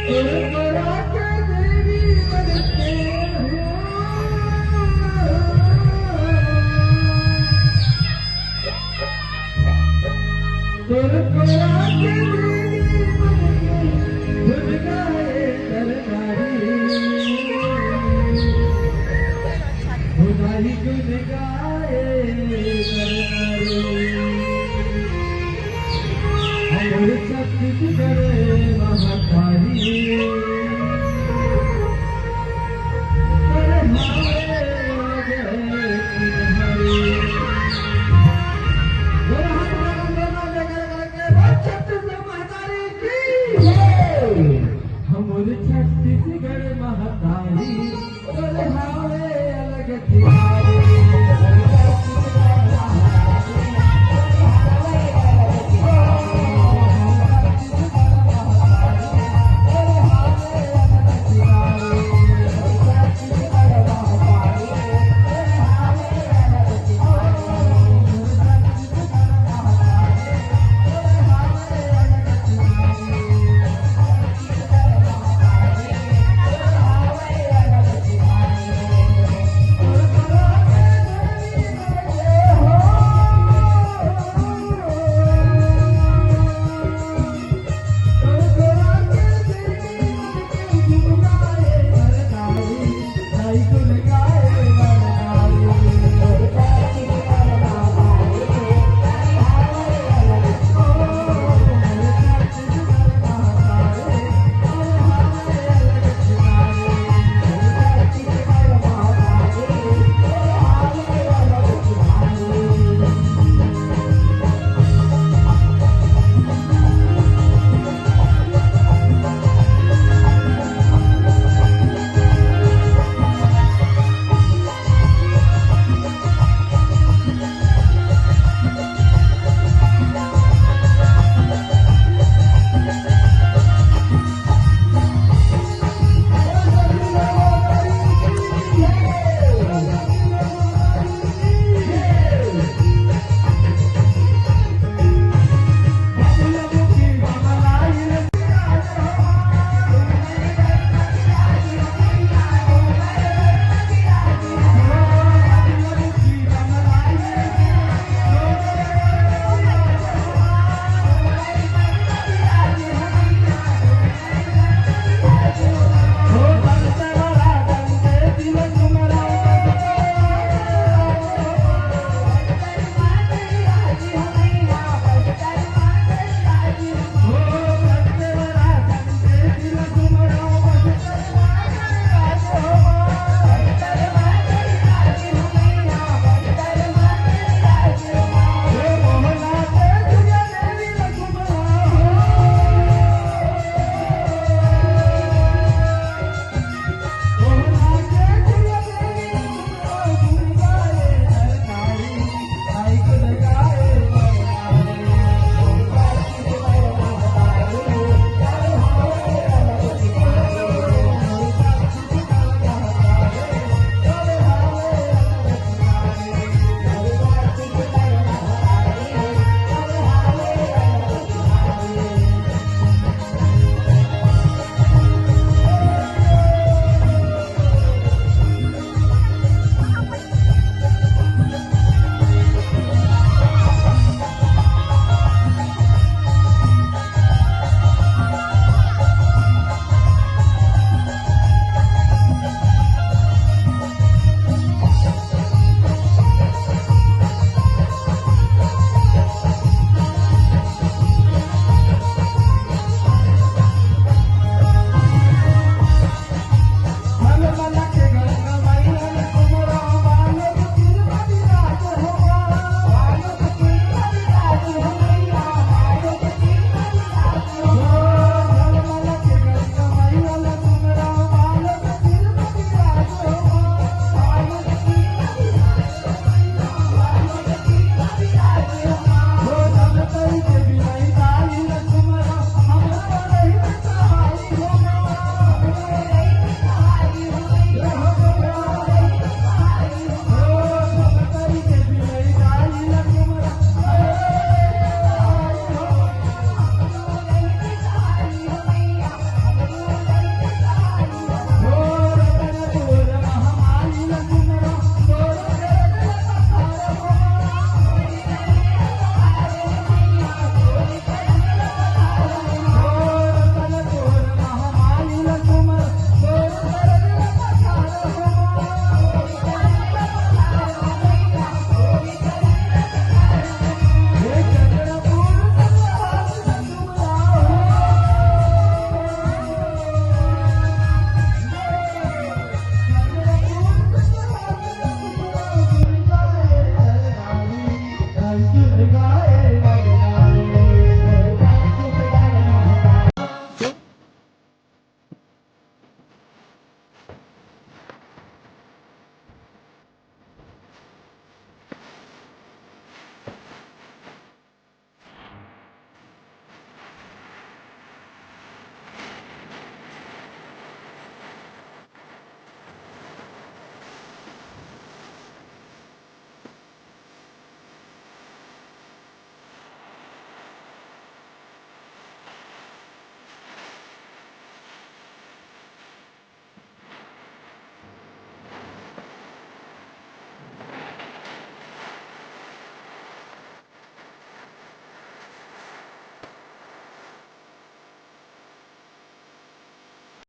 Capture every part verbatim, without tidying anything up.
हमर छत्तीसगढ़ महतारी। छत्तीसगढ़ महतारी की जय। हमर छत्तीसगढ़ महतारी।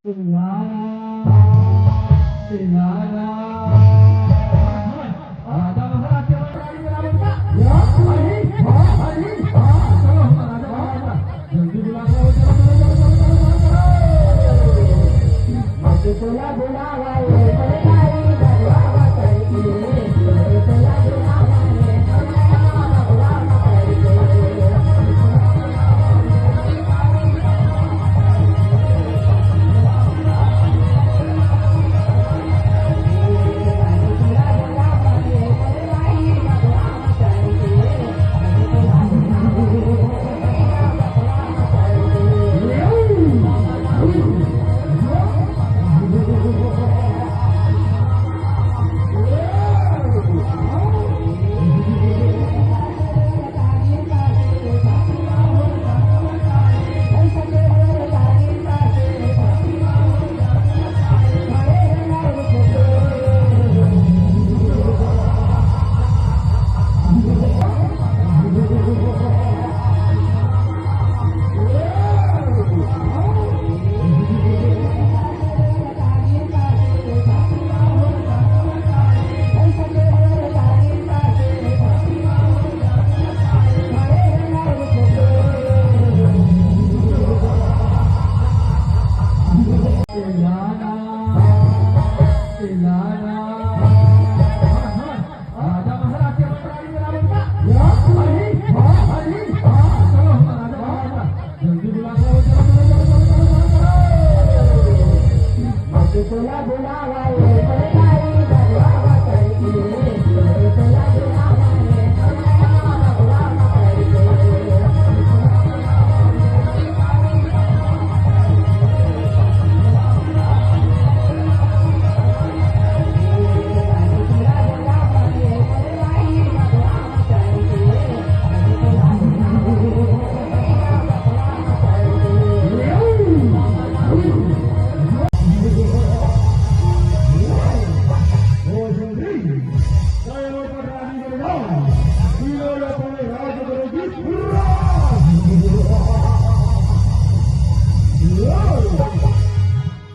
चिल्लाना, चिल्लाना। राजा महाराज के बराबरी, बराबर का? या, हरी, हाँ, हरी, हाँ। चलो, हमारा राजा महाराज का। जल्दी बुला के लाओ, चलो, चलो, चलो। राजा महाराज के मंत्रालय में रावण का। या, हरी, हाँ, हरी, हाँ। चलो, हमारा राजा महाराज का। जल्दी बुला के लाओ, चलो, चलो, चलो।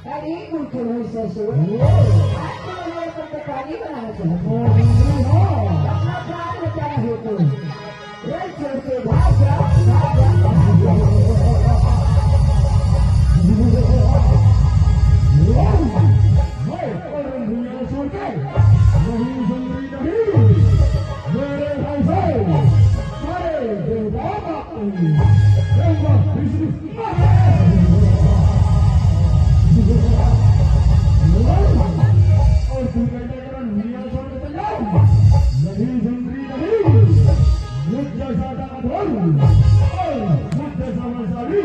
अरे, कुल के नहीं ससुर। आज तो लोग को पानी बनाना चाहते हैं। अपना प्राण बचाना हेतु। रे छोड़ के भाग जा, भाग जा, भाग जा। मैं और दुनिया छोड़ के नहीं सुन रही नहीं। मेरे भाई साहब, सारे देवता का गंगा विष्णु और तू कहता है, "मेरा दुनिया छोड़ के चल जाऊं।" नहीं सुन रही नहीं। मुझ जैसा दानव और मुझ जैसा वैशाली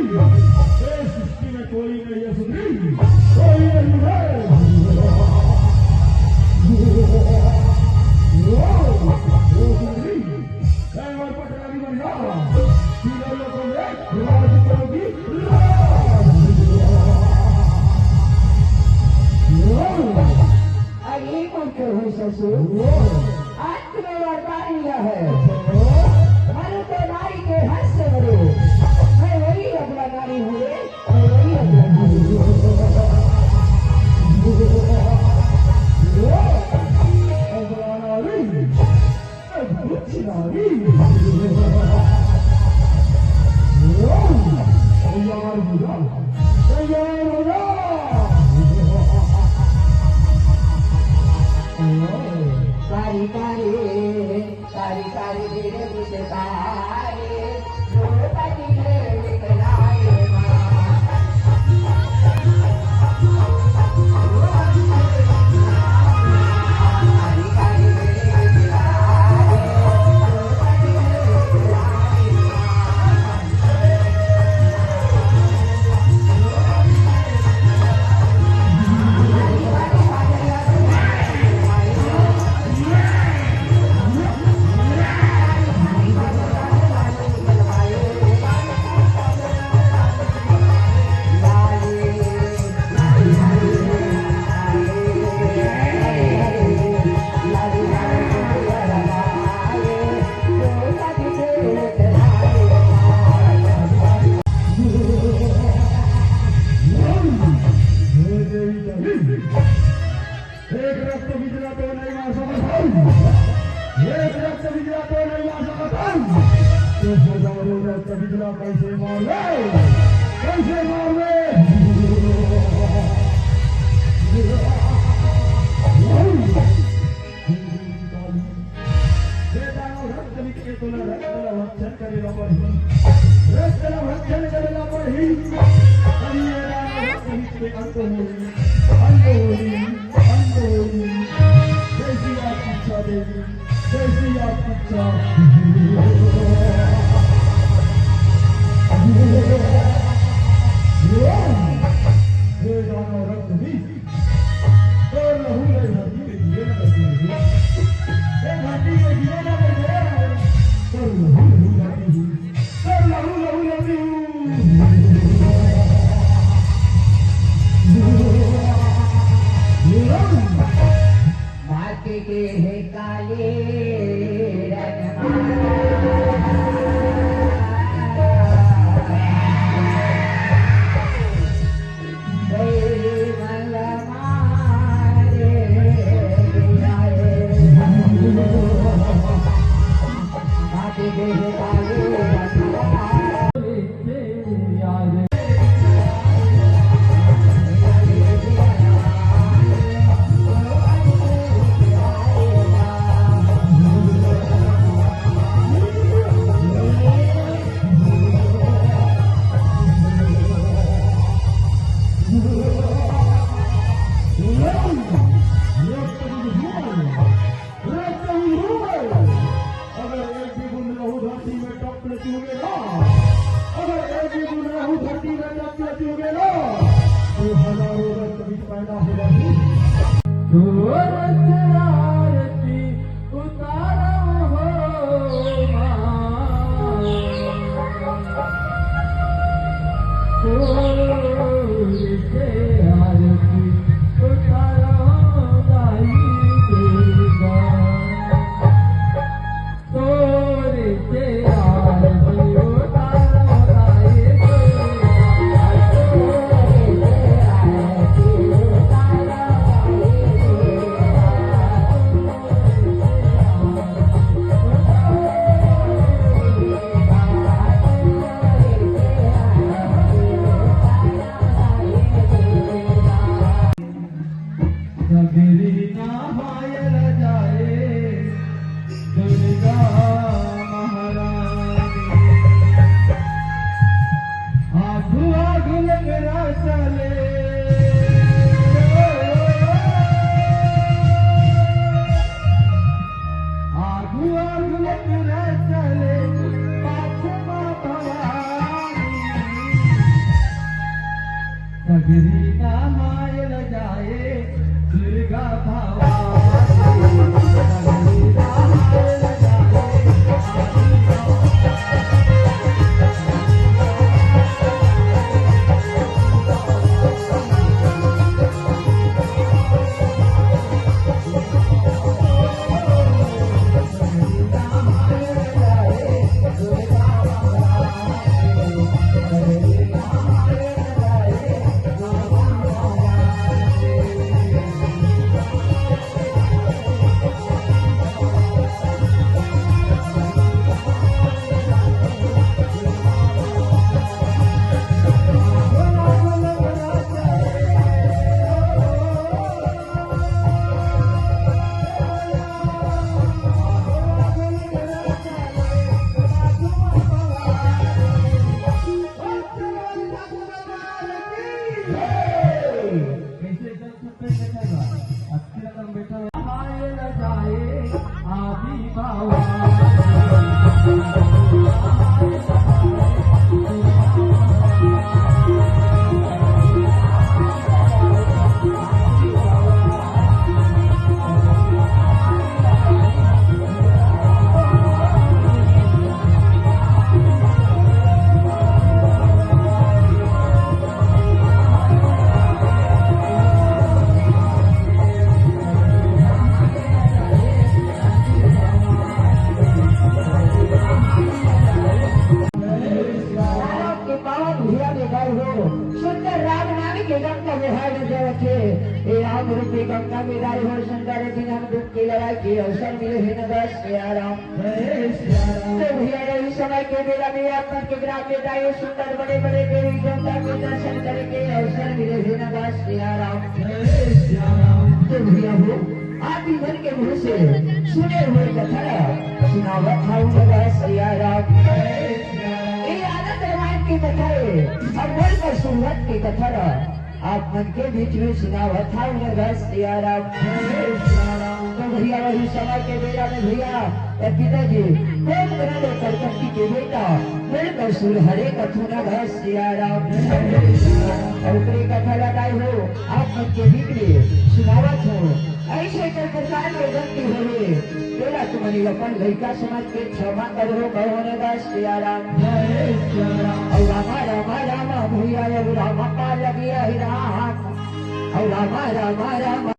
इस सृष्टि में कोई नहीं है सुधरी, कोई नहीं है। ओ, ओ सुधरी, मैं और पटरानी बन गया। तीनों लोगों में राज करोगी, राज। अरे, कौन के हो ससुर? ओ। आज तुम्हें वरदान मिला है। मरु को नारी के हाथ से मरो। मैं वही अबला नारी हूँ रे, मैं वही अबला नारी हूँ। अबला नारी, अद्भुत नारी। तैयार हो जा, तैयार हो जा। सारी एक रक्त बीज ला तो नइ मार सकत हन, एक रक्त बीज ला तो नइ मार सकत हन, तो हजारों रक्त बीज ला कइसे मारबे, कइसे मारबे? ये दानव रक्त बीज के तोला रक्त ला भक्षण करे ला पड़ही। रक्त ला भक्षण करे ला पड़ही। तभी ये दानव रक्त बीज के अंत होही। अंत होही। अंत होही। जैसी आपकी इच्छा देवी। जैसी आपकी इच्छा। ये दानव रक्त बीज तोर लहू ला धरती में दिए न करती रही। ए धरती में दिए न करती रही। तोर लहू लहू जाती हूँ। तोर लहू लहू जाती हूँ। माटी के हे काली रंग अगर एक भी बूंद लहू धरती में टप लेती होगे ना, अगर एक भी बूंद लहू धरती में टप लेती होगे ना, तो हजारों रक्त बीज पैदा हो जाती। सूरज आरती उतारो हो माँ। सूरज आरती उतारो दाई दुर्गा। सगरी नहायल जाए दुर्गा महारानी। आगू आगू लंगरा चले। आगू आगू लंगरा चले, पाछू माँ भवानी। सगरी नहायल जाए दुर्गा भवानी। सगरी नहायल जाए। ए राम रूपी गंगा में दाई हो, शंकर जी हम दुख के लड़ाई के अवसर मिले हे न बस सिया राम। तो भैया, यही समय के बेरा में आप मन के ग्राम में दाई सुंदर बड़े बड़े देवी देवता के दर्शन करे के अवसर मिले हे न बस सिया राम। तो भैया हो, आप ही मन के मुंह से सुने हुए कथा ला सुनावत हूँ न बस सिया राम। ये आनंद रामायण की कथा है, अब बोल कर शुरुआत की कथा ला आप मन के बीच में सुनावत हूँ न बस सिया राम। तो भैया, वही समय के बेरा में भैया, ए पिताजी, कौन बना दे कलकत्ती के बेटा, मिलकर सुर हरे कथु न बस सिया राम। और ओकरे कथा ला दाई हो, आप मन के बीच में सुनावत हूँ। ऐसे कई प्रकार के गलती होले, तेला तुमन अपन लइका समझ के क्षमा करो, कहो न बस सिया राम। जय सिया राम। और रामा रामा रामा भैया, और रामा पाल लगिया ही राम। और रामा रामा रामा।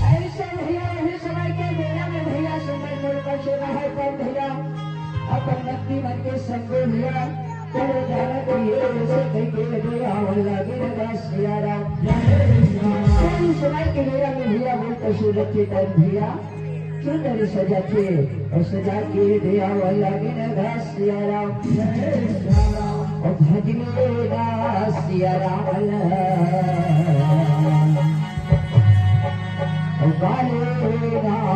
ऐसे भैया, वही समय के बेरा में भैया, सुंदर मोर पर सोना है पर भैया, अपन नंदी मन के संगे भैया, चलो जाना चाहिए, ऐसे कहीं के दे आवल लागे न बस सिया राम। वही समय के बेरा में भैया, बोल तो सूरज के टाइम भैया, चुनरी सजा के और सजा के दे आवल लागे न बस सिया राम। और भजले ना सिया राम ला। और गाले राम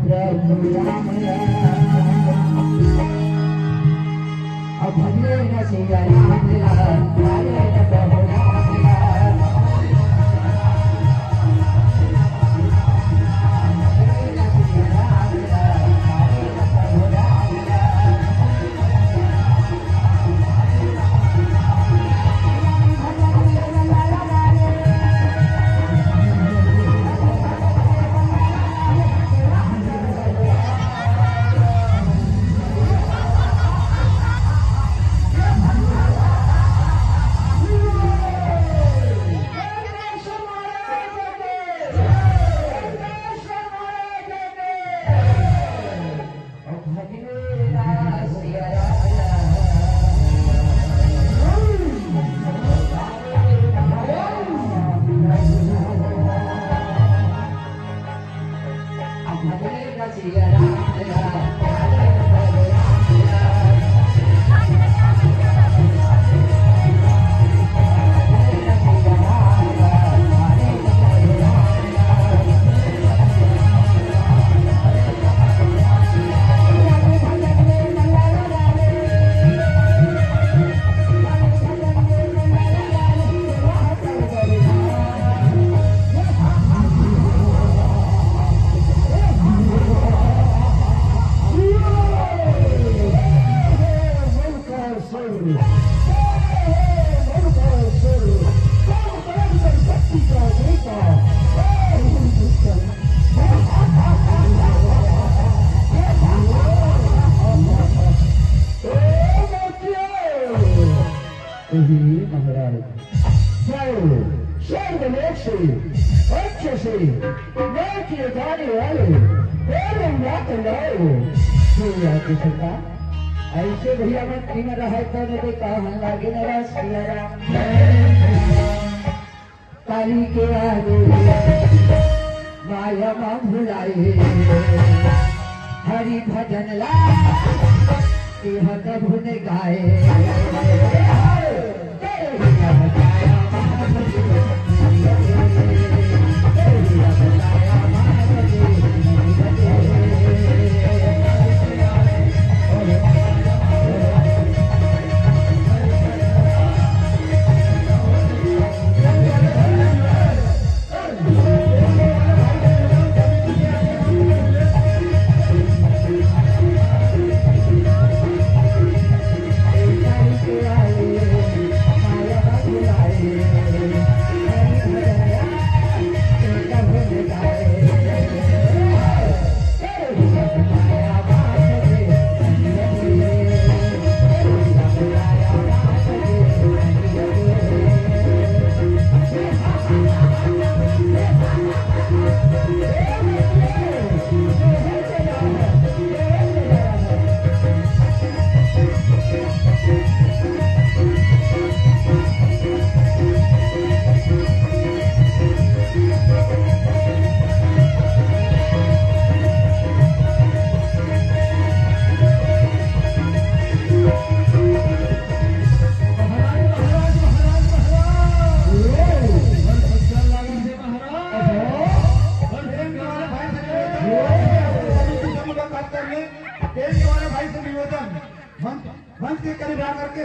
प्रभु राम ला। और भजले ना सिया राम ला, गाले ना प्रभु राम ला। महाराज, जाओ, स्वर्ग लोक से अच्छे से नौ किलो जाने वाले दो रंगा को लाओ। जो आके सरकार, ऐसे भैया मन तीन रहे तो मेरे का हम लागे न रस किया राम। काली के आगे माया मा भुलाए, हरि भजन ला तेह कभू न गाए।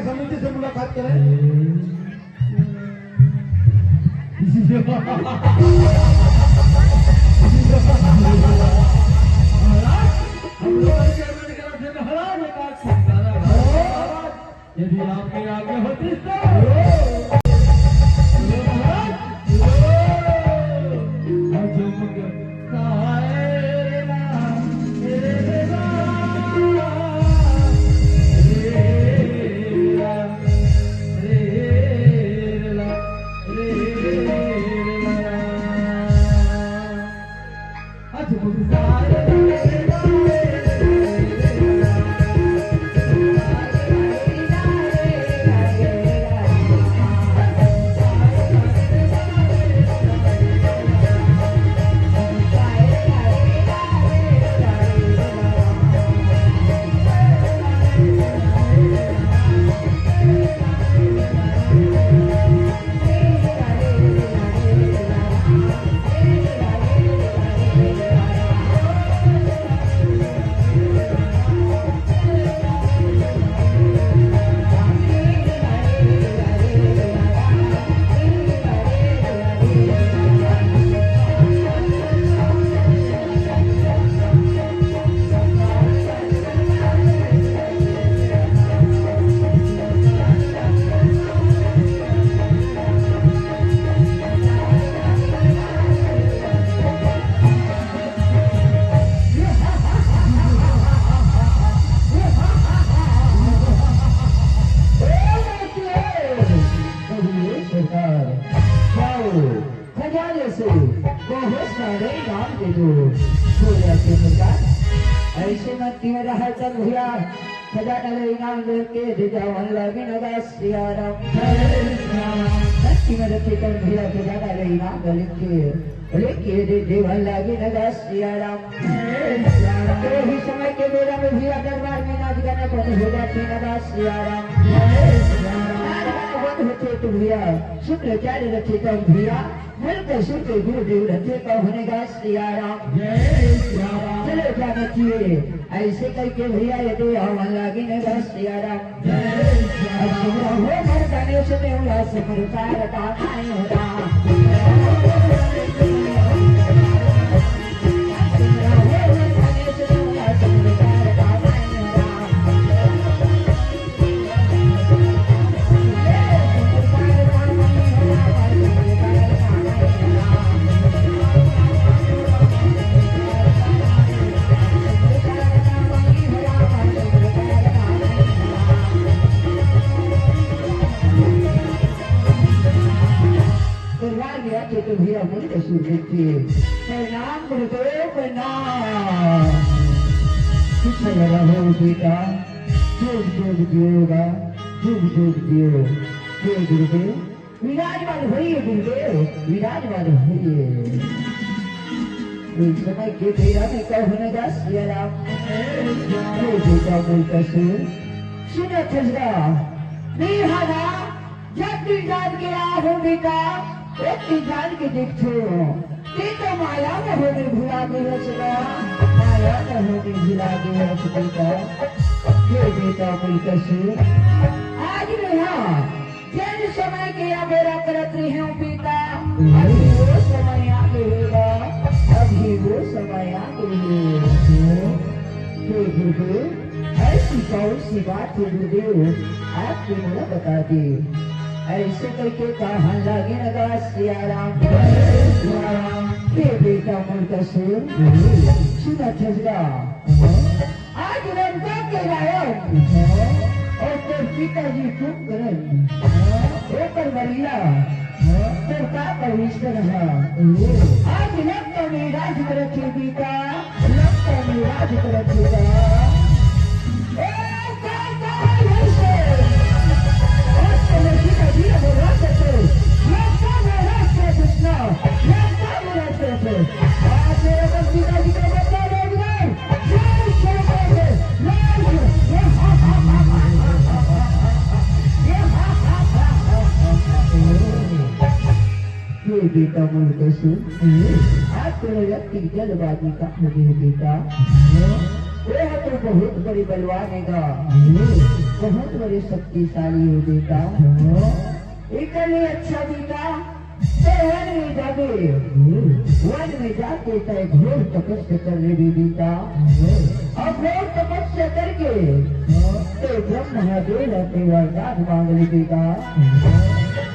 समिति से मुलाकात करें। महाराज, हम लोग के अंदर के रखे महाराज, एक आध संतान है। महाराज, यदि आपके आगे होती तो। लो महाराज, लो। और जो मुझे खजाने से बहुत सारे इनाम दे दो। बोले के सरकार, ऐसे मत क्यों रहा चल भैया, खजाना ले इनाम लेके दे जाओ, मन लागे नगा सिया राम। मत क्यों रखे कर भैया, खजाना ले इनाम लेके, लेके दे दे, मन लागे नगा सिया राम। तो ही समय के बेरा में भैया दरबार में नाच गाना बंद हो जाते नगा सिया राम। नाच गाना बंद होते तो भैया शुक्राचार्य रखे कर भैया बोल के सुन के गुरुदेव रखे का होने गा सिया राम। जय सिया राम। चलो जानकी, ऐसे करके भैया ये तो हवा लागे ने गा सिया राम। जय सिया राम। अब सुन रहा हो घर गाने से मैं उल्लास से प्रचार का नहीं होता। सुन रहा हो घर गाने से मैं उल्लास से प्रचार का नहीं होता। प्रणाम गुरुदेव, प्रणाम। कुछ लगा हो बेटा, जोग जोग दियो गा, जोग जोग दियो। हे गुरुदेव, विराजमान होइए गुरुदेव, विराजमान होइए। उस समय के बेरा में कहने गा सिया राम, हे बेटा बोलता सुन, सुनो खजरा, निहारा, जब भी जान के आ हो बेटा, एक भी जान के देखो। ते तो माया में होने भुला गए हो सुना, माया में होने भुला गए हो बेटा। हे बेटा बोलता सुन, आज मैं हाँ जन समय के या बेरा करत रहे हो बेटा, अभी वो समय आ गए होगा, अभी वो समय आ गए हो। हे गुरुदेव, ऐसी कौन सी बात है गुरुदेव, आपके मुझे बता दे। ऐसे करके कहा लागे लगा सिया राम। हे बेटा मुर्दा सुन, सुना खजरा। आज लंका के रावण और तोर पिताजी कुंभकर्ण, ओकर मरिया, तोर का पवित्र रहा। आज लंका में राज करत हे बेटा, लंका में राज करत हे बेटा। ए, का, का है ऐसे? आज तो मैं पिताजी को राज करते, लंका में राज करते ना, लंका में राज करते। आज मेरे को पिताजी का बदला ले ले। ये बेटा मुर्दा सुन, आज तेरा रक्त की जल्दबाजी का हो गई बेटा। ये तो बहुत बड़े बलवान हे गा, बहुत बड़े शक्तिशाली हे बेटा। एकर ले अच्छा बेटा, तैं वन में जाबे, वन में जाके तैं घोर तपस्या कर लेबे बेटा। अउ घोर तपस्या करके तैं ब्रह्मा देव ला तैं वरदान मांग ले बेटा।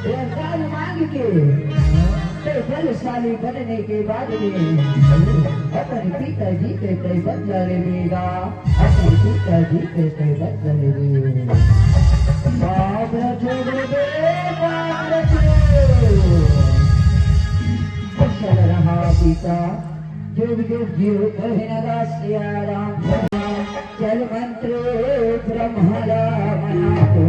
वरदान मांग के तैं बलशाली बनने के बाद में अपन पिताजी के तैं बदला लेबे गा, अपन पिताजी के तैं बदला लेबे। बाप रचो गुरुदेव, बाप रचो। कुशल रहा पिता, जुग जुग जियो कहे न दास सिया राम। जल मंत्र ब्रह्मा ला मना दो।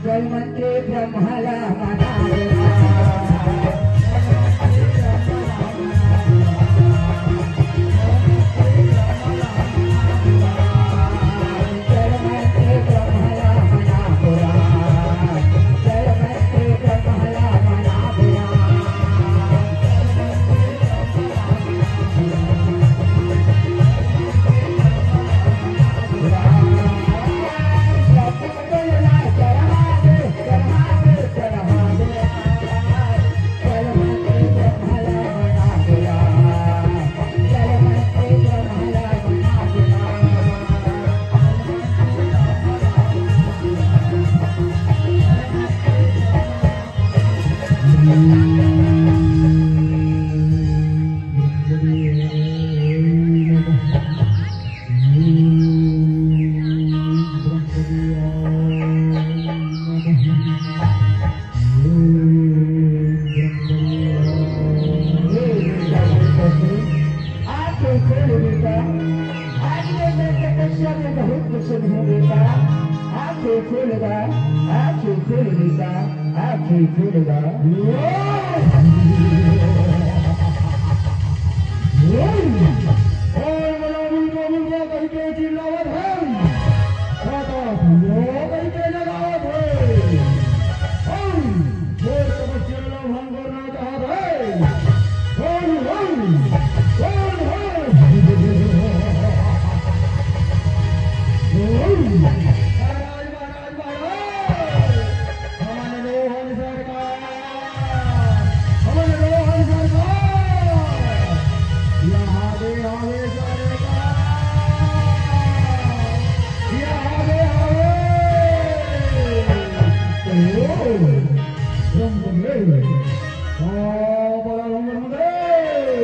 जल मंत्र ब्रह्मा ला मना दो। जल मंत्र ब्रह्मा ला मना दो। जल मंत्र ब्रह्मा ला मना दो। आंखें खोल बेटा, आज मैं तपस्या में बहुत प्रसन्न हूँ बेटा। आंखें खोल गा, आंखें खोल बेटा, आंखें खोल गा। ओम नमो बुद्धो बुद्धो करके चिल्लावत है। बाबा यो करके लगावत है। ओम जोर तपस्या ला भंग करना चाहत है। ओम, ओम, ओम, ओम। ओम। महाराज, महाराज, महाराज, हमन रोहन सरकार, हमन रोहन सरकार, यहाँ दे आवे सरकार, यहाँ दे आवे। ओ, ब्रह्मदेव, ओ, बड़ा ब्रह्मदेव,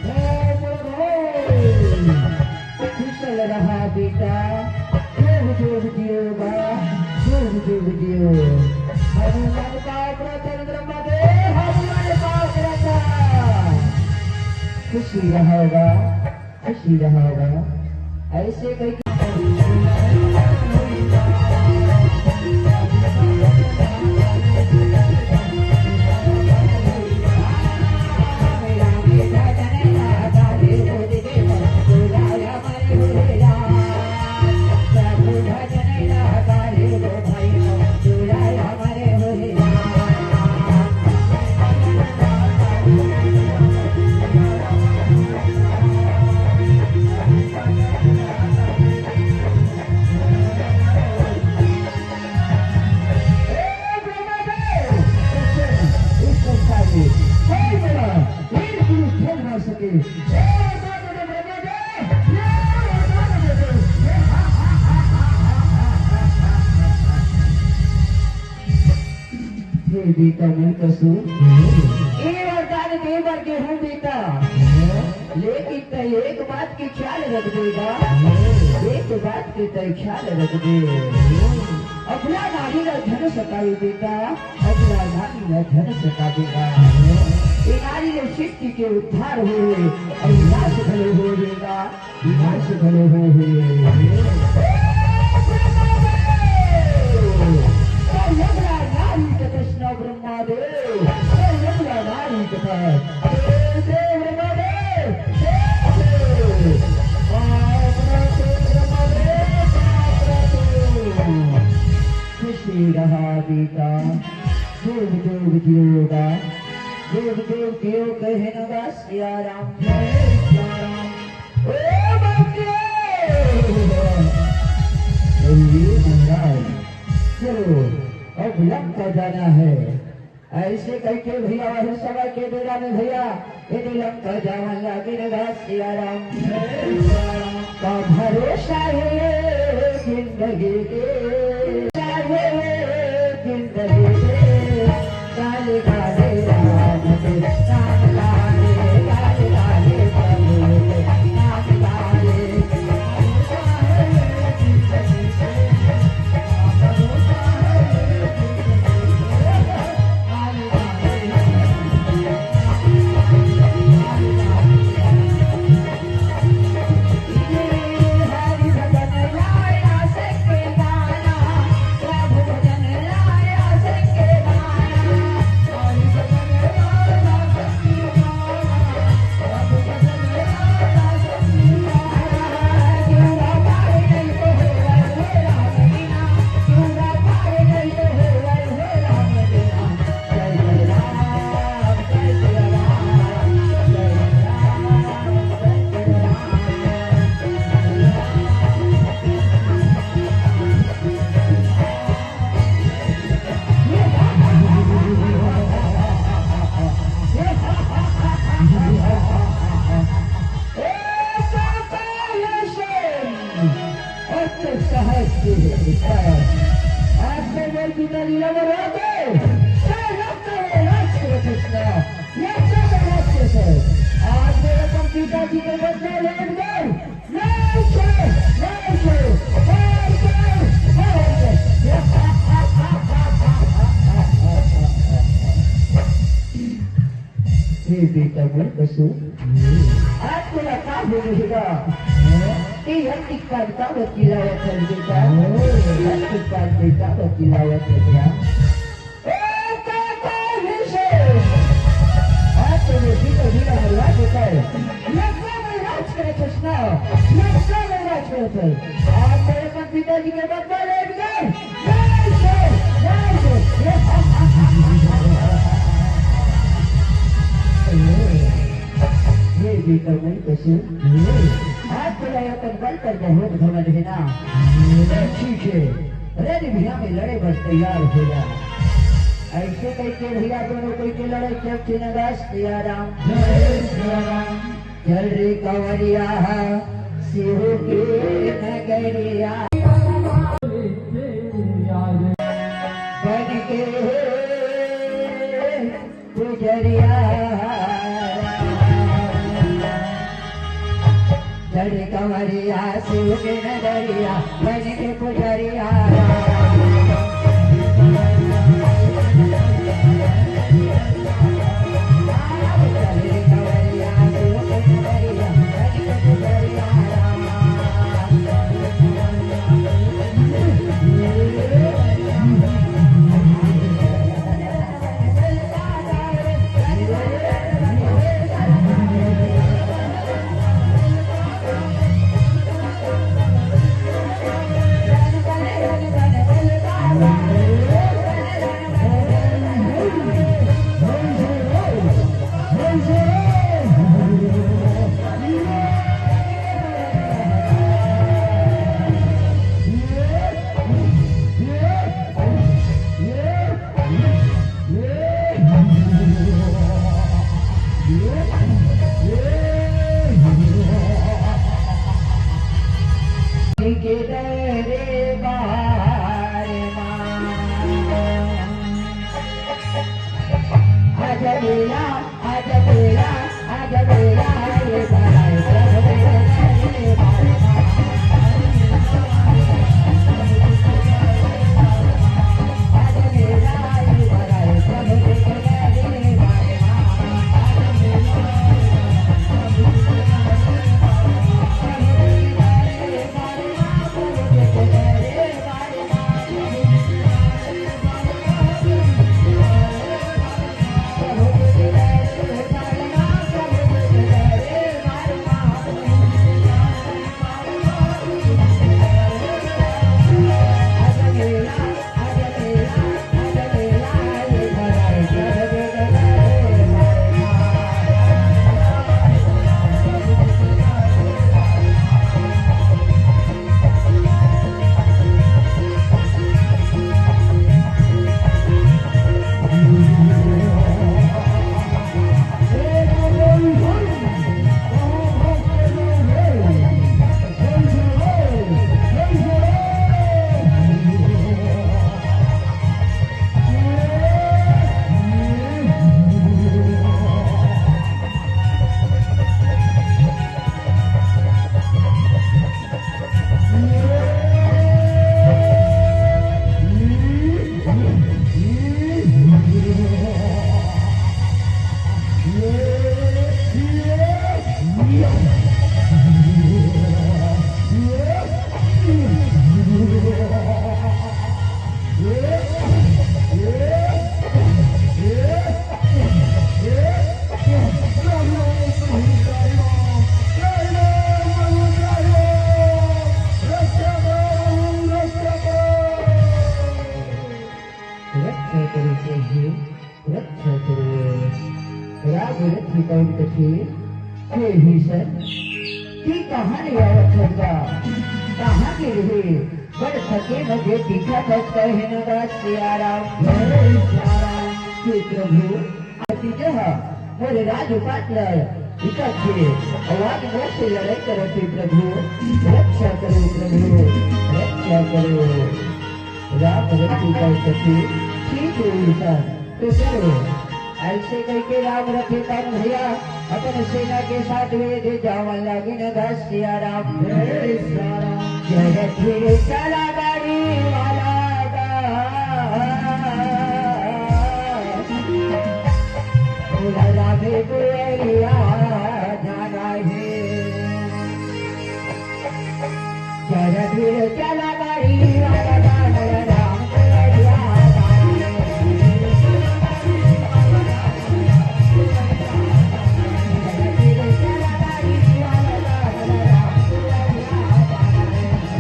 ओ, बड़ा भाई। कुशल रहा बेटा, जुग जुग जियो बा, जुग जुग जियो। हनुमान का प्रचंड ब्रह्मा दे, हनुमान का प्रचंड। खुशी रहा गा, खुशी रहा गा। ऐसे कई हे बेटा, मैं कसू, ए वरदान दे बर गे हूँ बेटा, लेकिन तै एक बात के ख्याल रख देगा, एक बात के तै ख्याल रख दे। अबला नारी ला झन सतावे बेटा, अबला नारी ला झन सतावे गा। ए नारी ले सृष्टि के उद्धार होए, अउ नाश घलो होए बेटा। विनाश घलो हो हुए। संयमला नारी के कृष्ण ब्रह्मा देव, संयमला नारी के देव, देव ब्रह्मा देव, देव देव। बाप रे, देव ब्रह्मा देव, बाप रे, देव। खुशी रहा बेटा, देव देव जियो गा, देव देव जियो कहे न बस सिया राम जय सिया राम। ओ बाप रे! ए महाराज, चलो, अब लंका जाना है। ऐसे कहिके भैया, वही समय के बेरा में भैया, यदि लंका जावन लागे न गा सिया राम। का भरोसा है जिंदगी के, चाहे जिंदगी के, काले काले राम के, राम काले, काले काले प्रभु के, राम काले। आज से बोल की दलीला में रह गए, जय रक्त में राज के कृष्णा, ये सब राज के थे। आज मेरे अपन पिताजी के बदले लेट गए, नहीं छोड़ो, नहीं छोड़ो, मार दो, मार दो। हे बेटा मोर बसु, आज तोला का होगे हे गा? ए, हर टिक्का का बकिलावत हे बेटा, हर टिक्का का बकिलावत हे बेटा। ए, का, का हे से? आज तो बेटी को हीरा हलवा देता है। लंका में राज करे कृष्णा, लंका में राज करे। आज तो अपन पिताजी के बदला ले लिया। हे बेटा मोर बसु, आज तोला अपन बल पर बहुत घमंड हे ना? तो ठीक है, रे भैया में लड़े बर तैयार हो जा। ऐसे कहिके भैया दोनों कोई के लड़े, चल चिन्हदास सिया राम। जय सिया राम। चल रे कंवरिया, शिव के नगरिया। बन के पुजरिया। चल रे कंवरिया, शिव के नगरिया, बन के पुजरिया। रक्षा करो प्रभु, रक्षा करो। राम रक्षित कवि कथे, हे भीषण, कि कहाँ ले आवत हस गा? कहाँ के रहे? बड़ थके मजे दिखत हस कहे न गा सिया राम। हे सिया राम। हे प्रभु, अति जह मोर राजपाट ल इकट्ठे आवाज मोर से लड़ाई करत हे प्रभु, रक्षा करो प्रभु, रक्षा करो। राम रक्षित कवि कथे, ठीक हे भीषण, तो चलो। ऐसे कहिके राम रखे तन भैया अपन सेना के साथ में दे जावन लागिन गा सिया राम। हे सिया राम। जय फिर चला गाड़ी वाला गा। बोला राधे दुआरिया जाना है। जरा धीरे चला गाड़ी वाला गाना राम दुआरिया जाना है। जरा धीरे चला गाड़ी वाला गाना राम दुआरिया जाना है।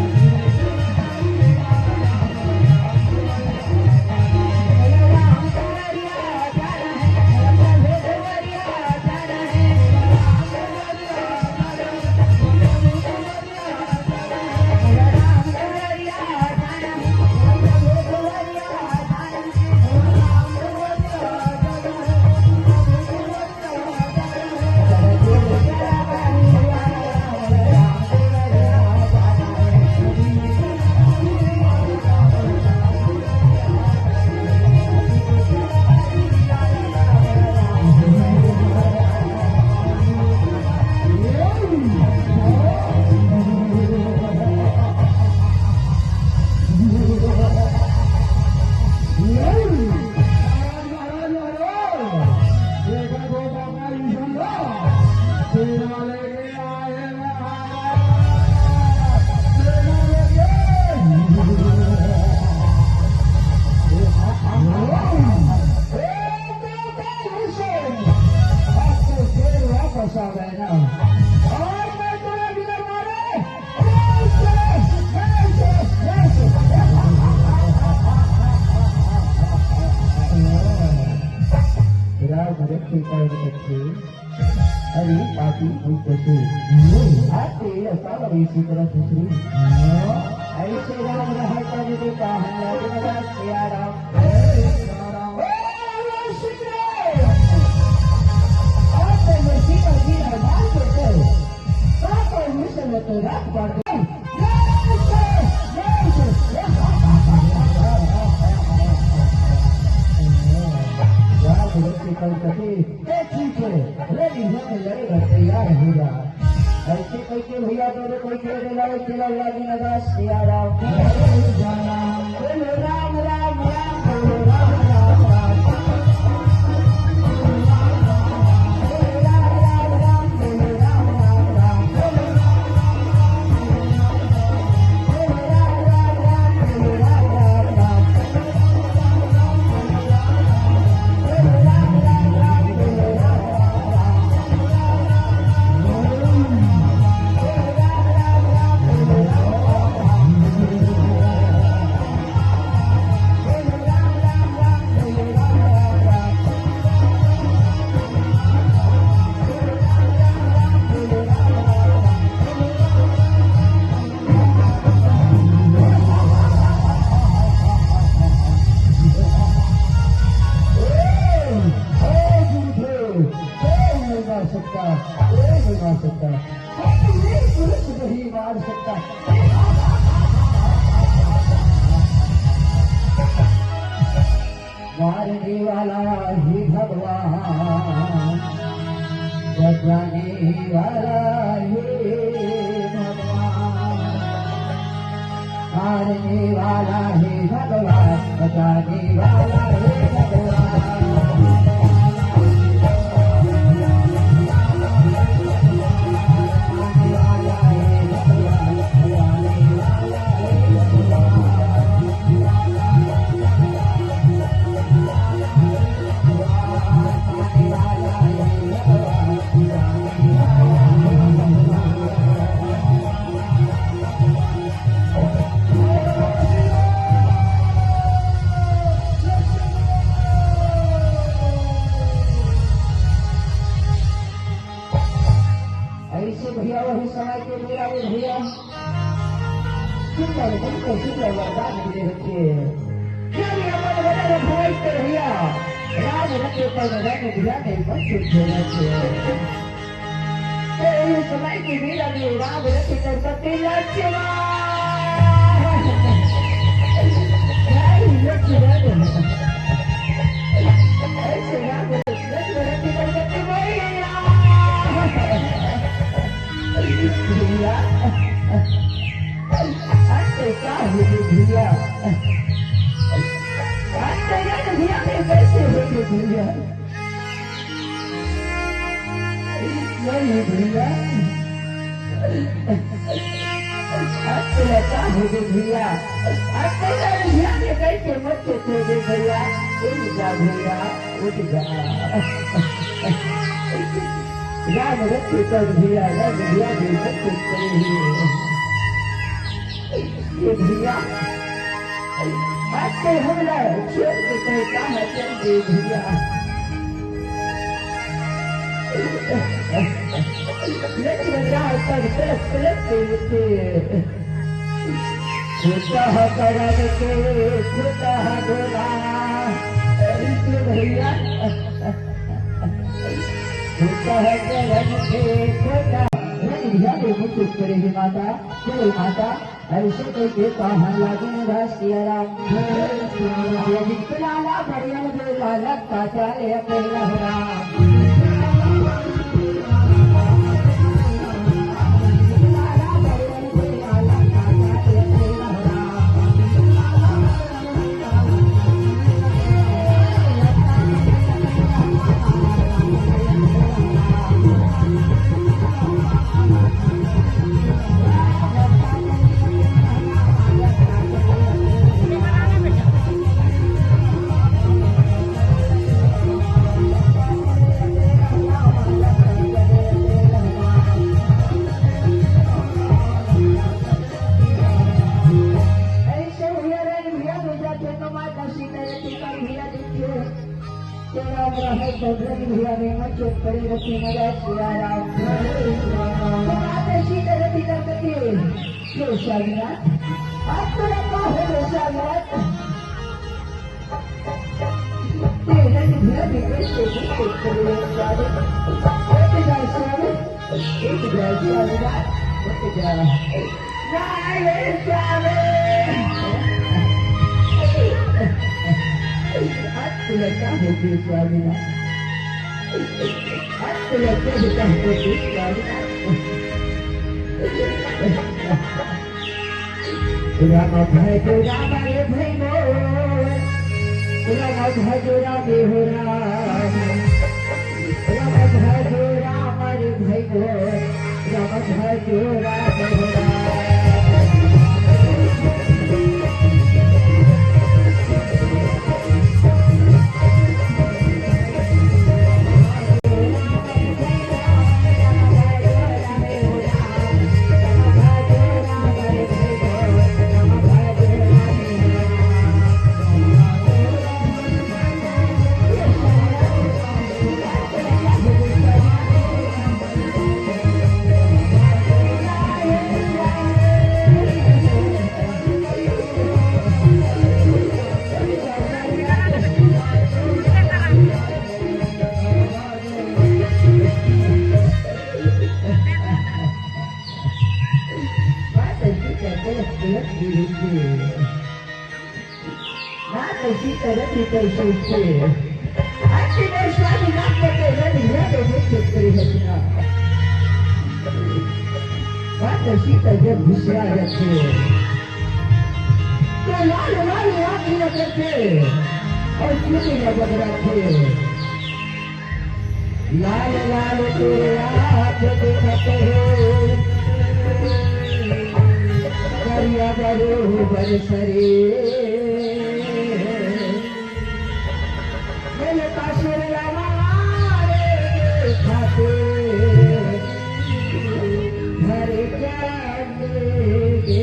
राम रखे कवि कथे, अरे पापी भूत से, आते असाल वे सुतरा सुसरी। ऐसे राम रहे तब तो कहा लगे सिया राम। ऐसे कहिके भैया दोनों कोई के लड़ाई चला लागिन गा सिया राम। बोलो राम राम राम, बोलो राम राम राम। कोई नहीं मार सकता, कोई नहीं मार सकता, कोई नहीं पुरुष नहीं मार सकता। मारने वाला ही भगवान, बचाने वाला ही भगवान। मारने वाला ही भगवान, बचाने वाला ही भगवान। राम रखे तन रंग दिया नहीं बस खेला। तेरे समय की वीरा ने राम रखे तन सत्य लक्ष्मण। जय लक्ष्मण। ऐसे राम रखे तन सत्य मैया। भैया, आज तो का हो गए भैया? आज तो यार भैया, मैं कैसे हो गए भैया? नहीं भैया, आज तो का हो गए भैया? आज तो यार भैया, मैं कैसे मत हो गए भैया? उठ जा भैया, उठ जा। राम रखे तन भैया, राम भैया, ये भैया, आज तो हमला छोड़ के कहीं कहाँ चल दे भैया। लेकिन राह पर तरस तरस के उठे। छोटा है करम के, छोटा है डोला। अरे भैया, छोटा है करम के, छोटा। नहीं भैया, ये मुझे करेगी माता, जय माता। ऐसे कह के कहा लगे रासिया राम। लाला बढ़िया लगे, लाला काटा ले अपने लहरा। ऐसे भैया रे, भैया दूजा के तो माता सीता रे, सीता भैया देखिए। तेरा रहे तो भैया रे, मत चुप करे रखे मजा सिया राम। तो माता सीता रे, सीता करके, ये शामिया, आप तो लगा हो गए शामिया। राम भज राम रे भाई मोर, राम भज राम हो राम, राम भज राम रे भाई मोर, राम भज राम हो राम। बात ऐसी करते हैं, गलत भी होती है। बात ऐसी करत ही कैसे उठे। आज के दर्शन नाम बते रंग ध्यान में चित्र रचना। बात ऐसी कर जब गुस्सा रखे। तो लाल लाल आँख न करते और चुप न बगराते। लाल लाल तेरे आँख दिखत हे, करिया बरोबर सरे। मिलता सूर्य हमारे खाते, घर जाने दे।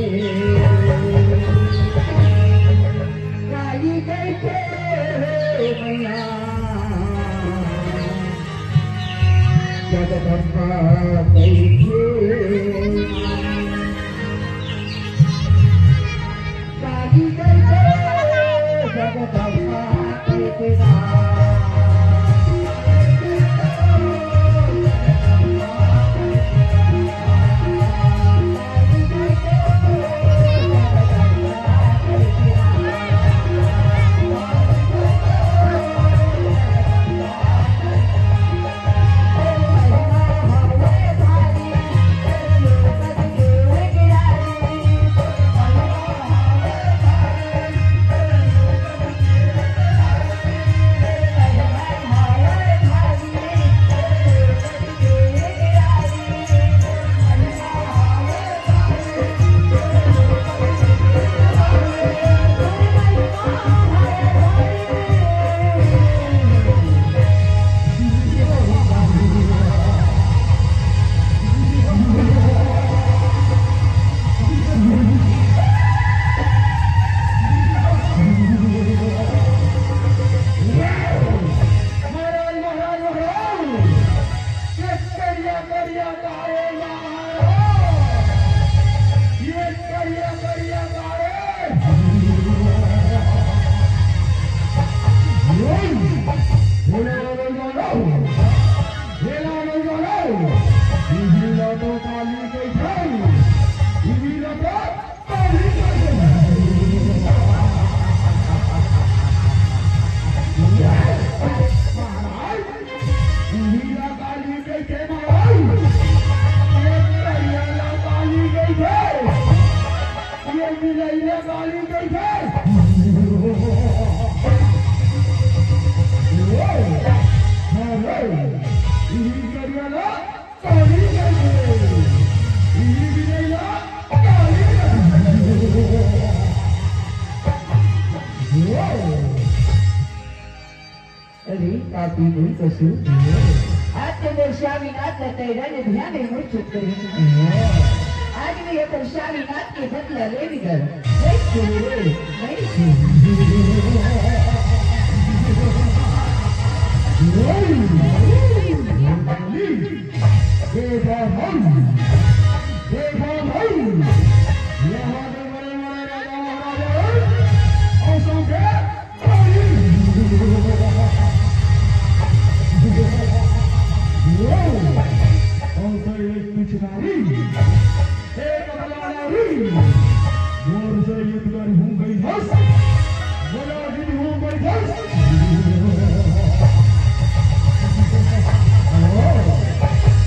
काली कैसे हो मैया, जगदम्बा कैसे। काली कैसे जगदम्बा कैसे। हेला नहीं जानो, हेला नहीं जानो। इही ला तो काली कहिथे, इही ला तो काली कहिथे। महाराज, इही ला काली कहिथे महाराज। ये करिया ला काली कहिथे। ये मिलैया काली कहिथे। अरे, इही करिया ला काली कहिथे। इही मिलैया काली कहिथे। अरे, पापी मोर ससुर। आज के मोर स्वामीनाथ ल तैं रंग ध्यान ले मोर चुप करे। आज मैं ये तोर स्वामीनाथ के बदला ले निकल। नहीं छोड़े, नहीं छोड़े। देखा भाई, देखा भाई, यहाँ के बड़े बड़े राजा महाराजा हैं, और सब के और तो एक पिचकारी, एक बलारी, जोर से युद्ध कर हूँ गई धस, बोला जी हूँ गई धस।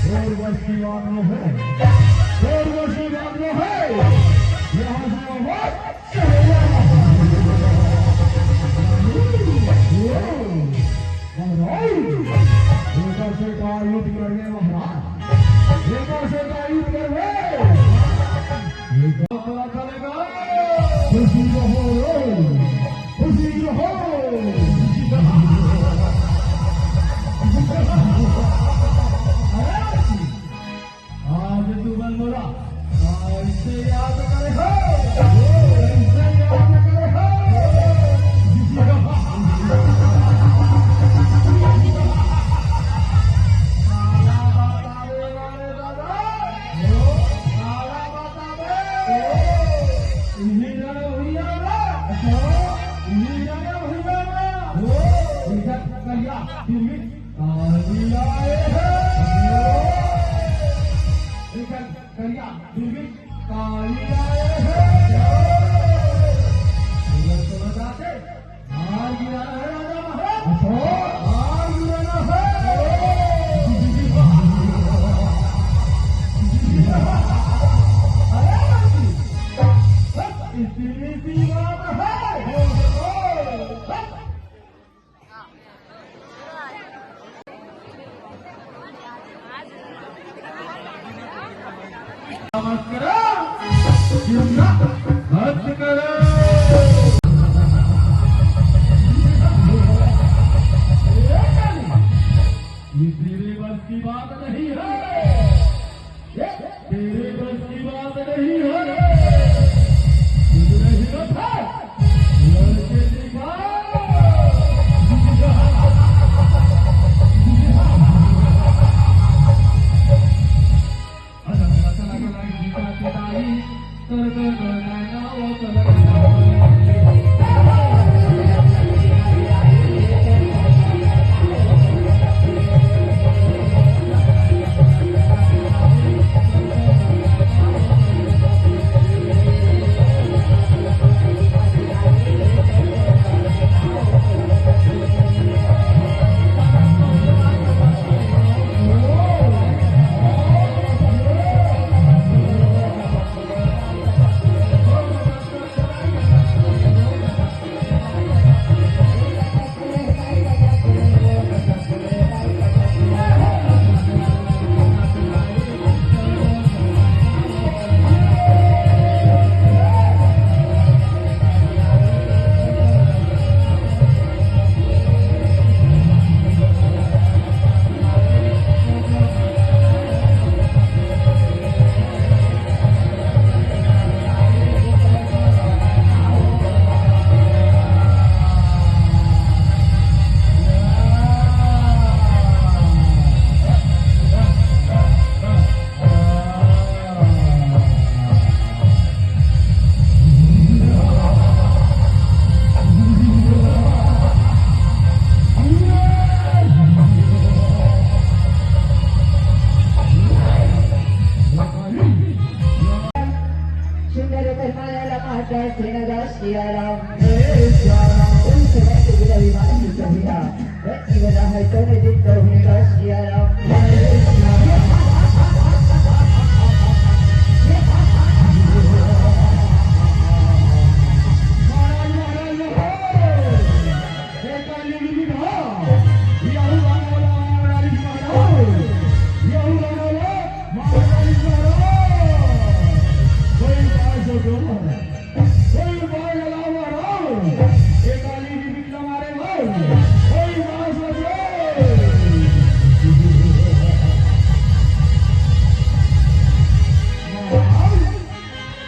और बस की बात न है, और बस की बात न है, यहाँ से आवाज महाराज, एकर से का युद्ध करबे महाराज? एकर से का युद्ध करबे? ये का पता चलेगा? खुशी रहो, खुशी रहो। अरे! आज तुमन मोला कैसे याद करे हो? कैसे याद करे हो? काला बताबे वाले दादा, काला बताबे। इही जाने भैया ना, इही जाने भैया ना। इधर करिया, फिर भी काली आए हैं। इधर करिया, फिर भी काली आए हैं। इधर तो बता दे, हार गिराना है राजा महाराज। हार गिराना है। अरे, इतनी सी बात है। मत करो, क्यों ना हद करो। ये तेरे बस की बात नहीं है। तेरे बस की बात नहीं है। तुझ में हिम्मत है, लड़के दिखा।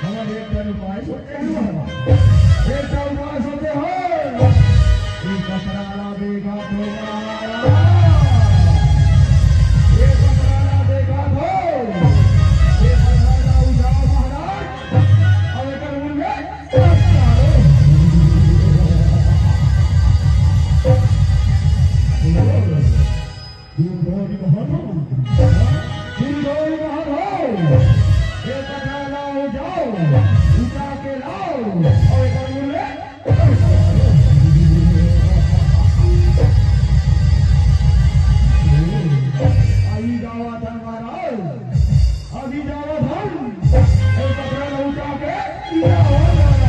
हमर एक ठन उपाय सोचे हन बाबा। एक ठन उपाय सोचे हन। ई कचरा ला देखा थो महाराज। ई कचरा ला देखा थो। ई कचरा ला उठाओ महाराज। अब एकर मुंह में गिरधोरी महल हो। गिरधोरी महल हो। ये पता लाओ जाओ, उठा के लाओ, और एक और बोले। आई जावा था महाराज, अभी जावा था, ये पता लाओ जाके, या हो जाए।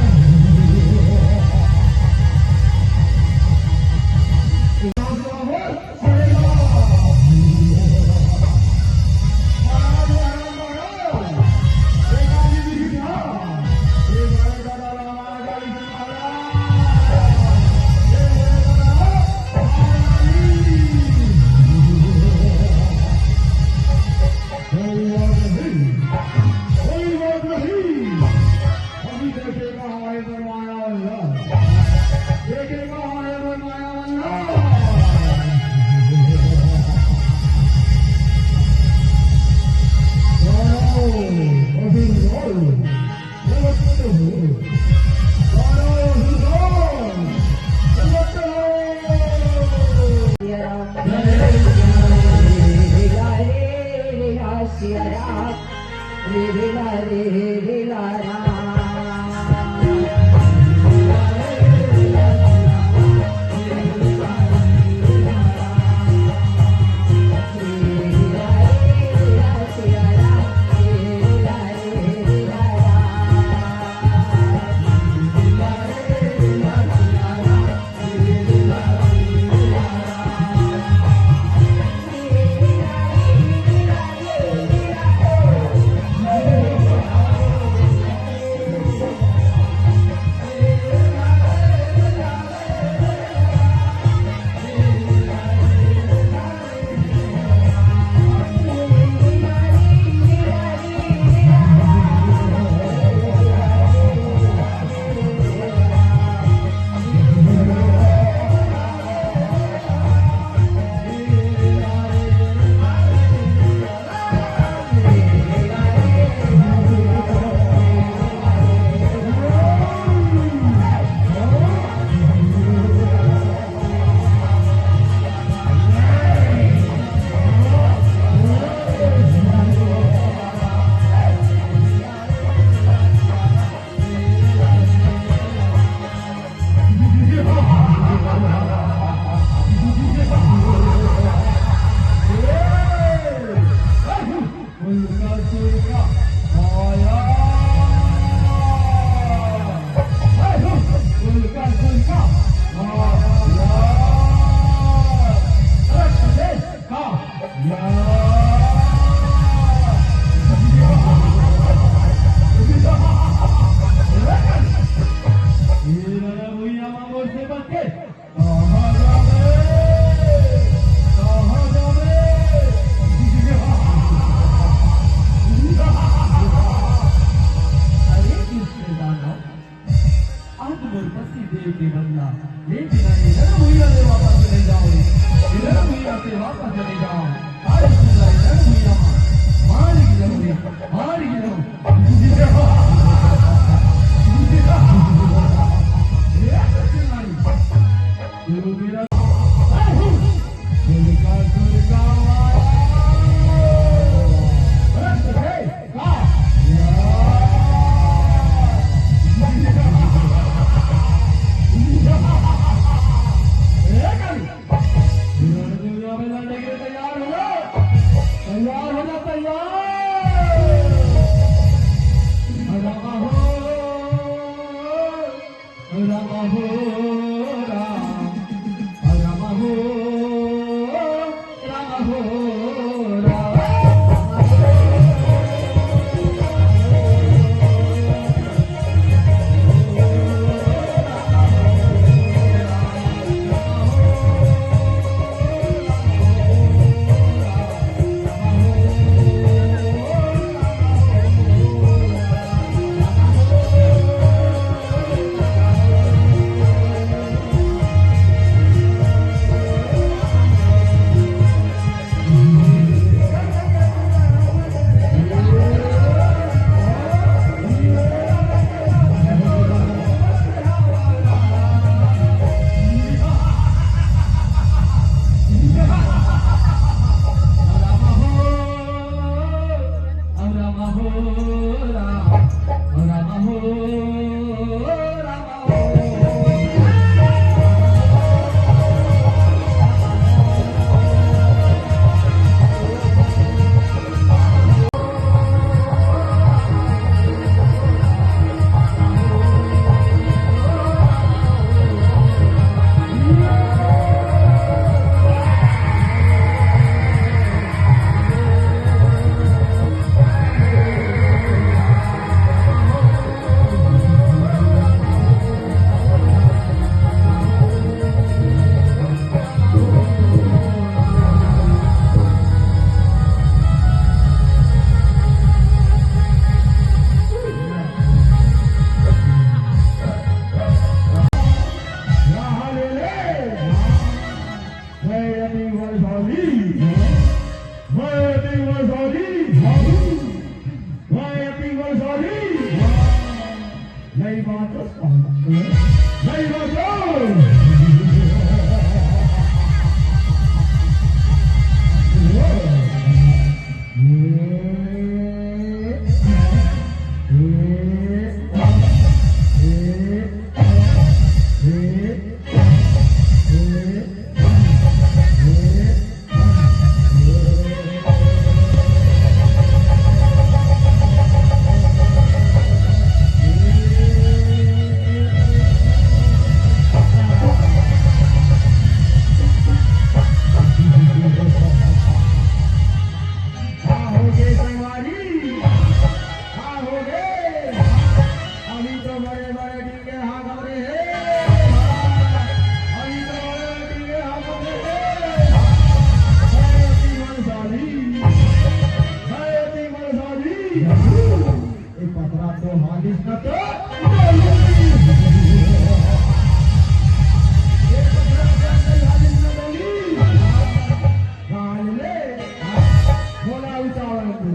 मैं यदि वैशाली, मैं यदि वैशाली, मैं यदि वैशाली, नहीं बात, नहीं बात। का होगे संगवारी? का होगे? अभी तो बड़े बड़े डींगे हाथ हमरे हे। अभी तो बड़े बड़े डींगे हाथ हमरे हे। मैं अति बलशाली, मैं अति बलशाली। ए पतरा तो हालिस न तो। ए पतरा तो हालिस न तो। कान ले, मोला उतावल दे,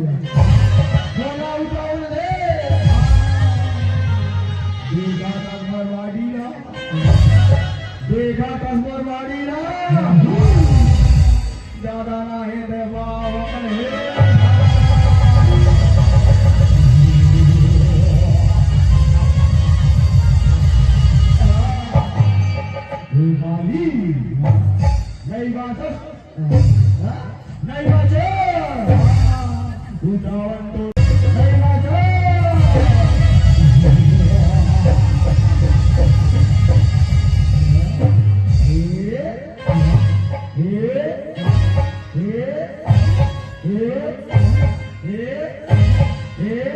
मोला उतावल दे। देखा कस मोर बाड़ी ला, देखा कस मोर बाड़ी ला। ज्यादा ना हे दे बाबा हे। देखा ली, नहीं बात। नहीं बाजो। उठावन तो नहीं बाजो। ए, ए, ए, ए, ए, ए।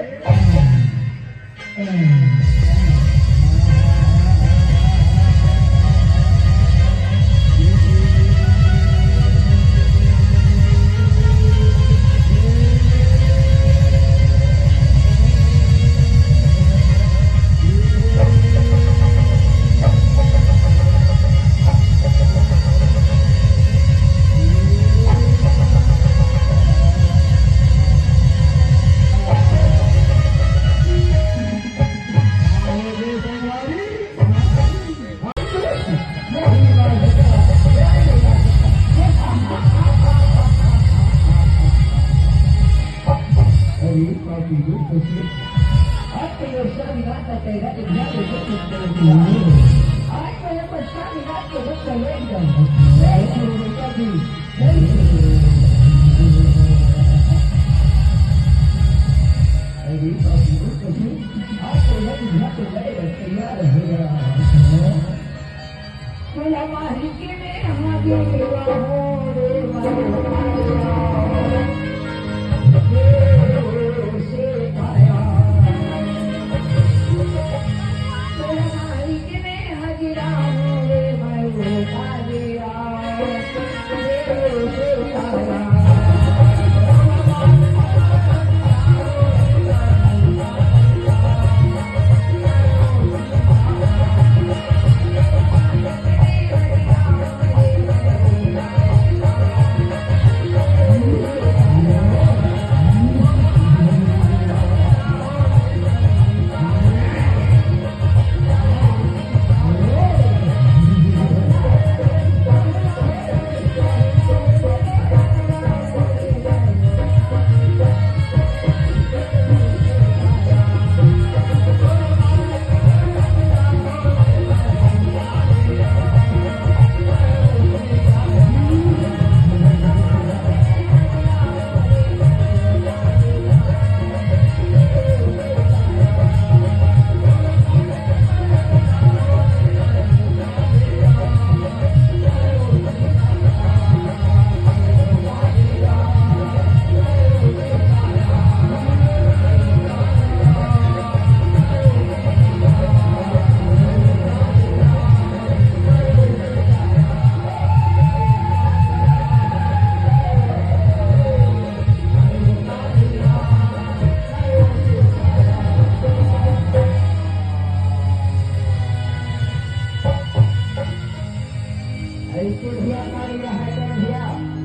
अरे तो भैया, हमारी यहाँ है तो भैया,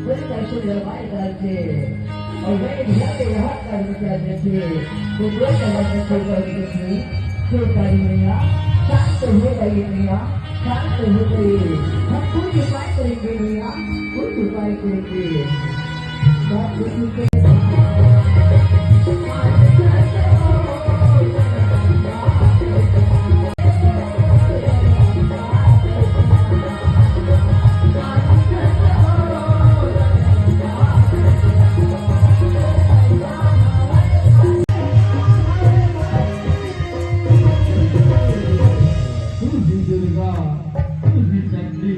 कोई कैसे व्यवहार करते। और वही भैया के यहाँ कर्म क्या देते, तो दो तरह से कोई कर देते। तो सारी मैया, शांत हो गई मैया, शांत हो गई। हम कुछ उपाय करेंगे मैया, कुछ उपाय करेंगे। तू ही दुर्गा, तू ही शक्ति,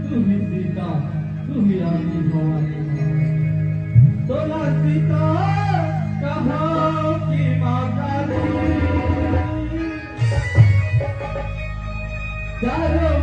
तू ही सीता, तू ही आदि भवानी। तोला सीता कहो कि माँ काली। चारों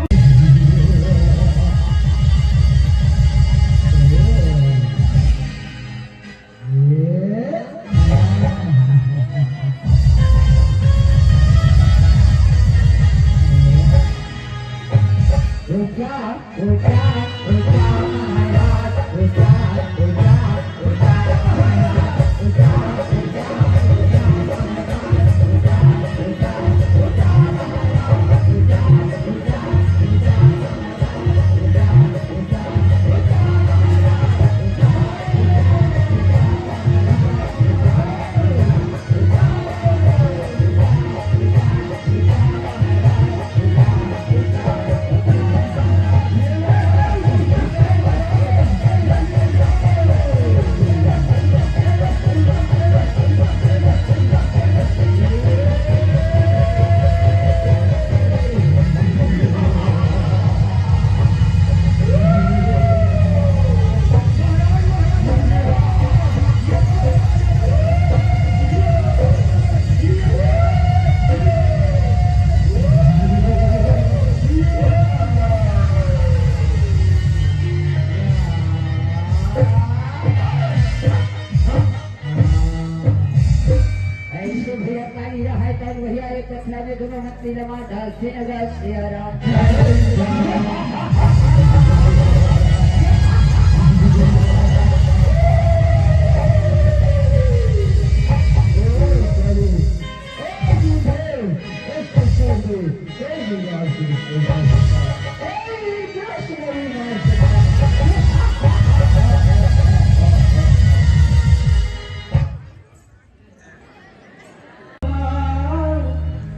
ऐसे भैया पानी रहा है, तब भैया एक कथला में दोनों हाथ में लगा डालते हैं, बस ये आराम।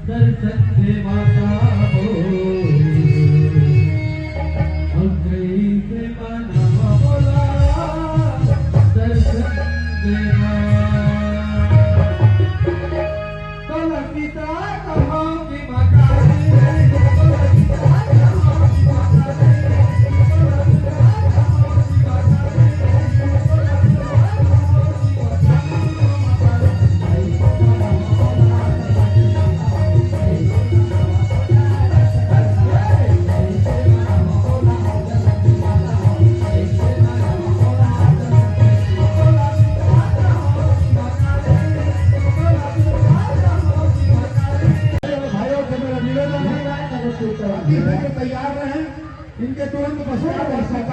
दर्शन दे माता हो।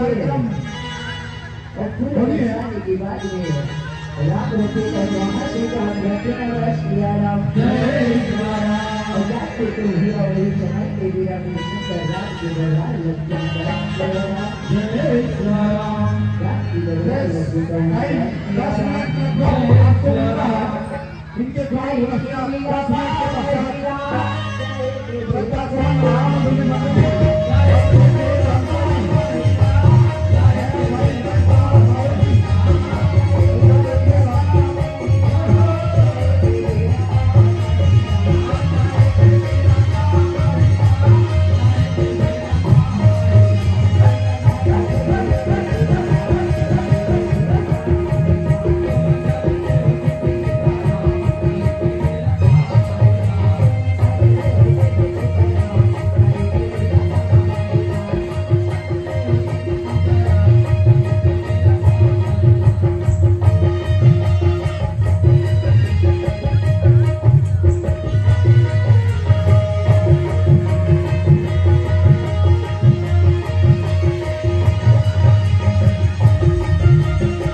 और पूरे बोलिए। की बात नहीं है। राम रखे का जहाँ से कहा जाते हैं, बस सिया राम। जय सिया राम। और जाते तो हीरा वही समय के वीरा में सुंदर राम के दरबार लग जाता है। जय राम। जय सिया राम। राम के दरबार लग जाता है। भाई, दस मिनट में दो आपको मिला है। इनके द्वारा घोषणा दस मिनट के पश्चात श्रद्धा सुमन महामंदिर में मंदिर